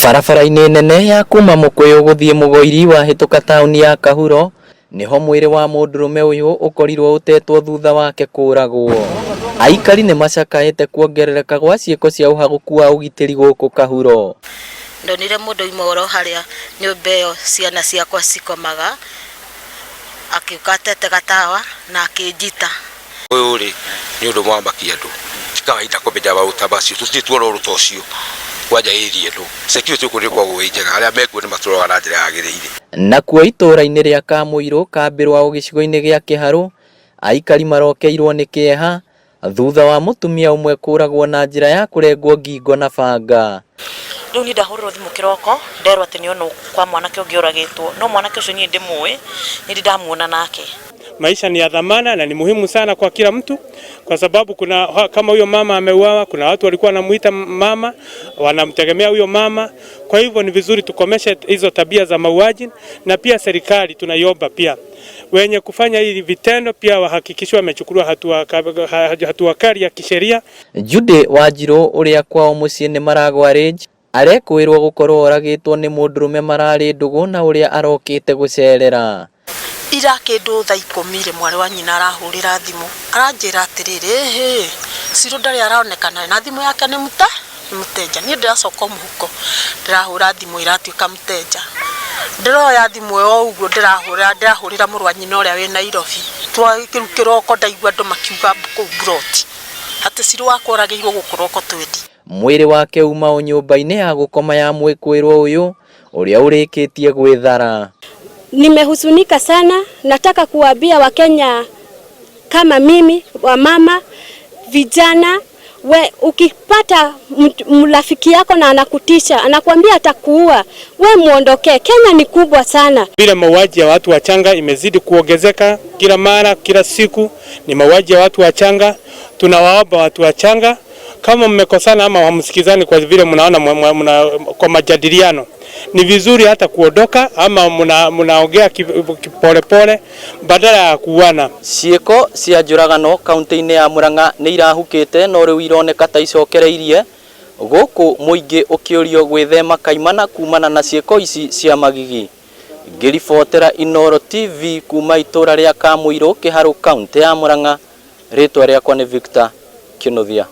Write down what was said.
Barabara-inĩ nene ya kuma Mũkũyũ gũthiĩ Mũgoiri wahĩtũka taũni ya Kahuro, nĩho mwĩrĩ wa mũndũrũme ũyũ ũkorirwo ũtetwo thutha wake kũragwo. Aikari nĩ macakaĩte kuongerereka gwa ciĩko cia ũhagũku wa ũgitĩri gũkũ Kahuro. Ndonire mũndũ oima oro harĩa nyũmba ĩyo ciana ciakwa cikomaga, akĩũka atete gatawa na akĩnjita. Ũyũ rĩ nĩ ũndũ wa makia andũ ti kawaida kũmenya maũndũ ta macio tũtirĩ tuona ũndũ ta ũcio kwanja area ĩno security gũkũ nĩ ĩkoragwo ĩ njega arĩa mekuo nĩ matũroraga na njĩra yagĩrĩire. Nakuo itũũra-inĩ rĩa Kamũirũ, Kambĩrwaũ gĩcigo-inĩ gĩa Kĩharũ, aikari marokeirwo nĩ kĩeha thutha wa mũtumia ũmwe kũragwo na njĩra ya kũrengwo ngingo na banga. Rĩu niĩ ndahũrĩrwo thimũ kĩroko nderwo atĩ nĩonwo kwa mwanake ũngĩ ũragĩtwo, no mwanake ũcio niĩ ndimũĩ, niĩ ndĩ ndamuona nake. Maisha ni ya dhamana na ni muhimu sana kwa kila mtu, kwa sababu kuna kama huyo mama ameuawa, kuna watu walikuwa wanamuita mama, wanamtegemea huyo mama. Kwa hivyo ni vizuri tukomeshe hizo tabia za mauaji, na pia serikali tunaiomba pia wenye kufanya hivi vitendo pia wahakikishwe wamechukuliwa hatua kali ya kisheria. Jude Wanjiru ũrĩa kwao mũciĩ nĩ Maragwa Range arekũĩrwo gũkorwo oragĩtwo nĩ mũndũrũme mararĩ ndũgũ na ũrĩa arokĩte gũcerera. Ira kĩndũ thaa ikũmi rĩ mwarĩ wa nyina arahũrĩra thimũ aranjĩra atĩrĩrĩ ĩhĩ Cirũ ndarĩ aronekana na thimũ yake nĩ mũte nĩ mũtenja niĩ ndĩracoka o mũhuko ndĩrahũra thimũ ĩratuĩka mũtenja ndĩroya thimũ ĩyo ũguo ndĩrahũra ndĩrahũrĩra mũrũ wa nyina ũrĩa wĩ Nairobi rĩu kĩroko ndaigua andũ makiuga kũu mburoti atĩ Cirũ wakwa oragĩirwo gũkũ roko twendi. Mwĩrĩ wake uma o nyũmba-inĩ ya gũkoma ya mwĩkũĩrwo ũyũ ũrĩa ũrĩkĩtie gwĩthara. Nimehuzunika sana, nataka kuwaambia Wakenya kama mimi, wamama, vijana, we ukipata rafiki yako na anakutisha, anakuambia atakuua, we muondokee. Kenya ni kubwa sana. Vile mauaji ya watu wachanga imezidi kuongezeka kila mara, kila siku ni mauaji ya watu wachanga. Tunawaomba watu wachanga, kama mmekosana ama hamsikizani kwa vile mnaona kwa majadiliano, ni vizuri hata kuondoka ama mnaongea polepole badala ya kuuana. Ciĩko cia njũragano kaunti-inĩ ya Murang'a nĩ irahukĩte no rĩu ironeka ta icokereirie gũkũ mũingĩ ũkĩũrio gwĩthema kaimana kumana na ciĩko ici cia magigi. Ngĩribotera Inooro TV kuma itũra rĩa Kamũirũ, Kĩharũ, kaunti ya Murang'a, rĩtwa rĩakwa nĩ Victor Kinuthia.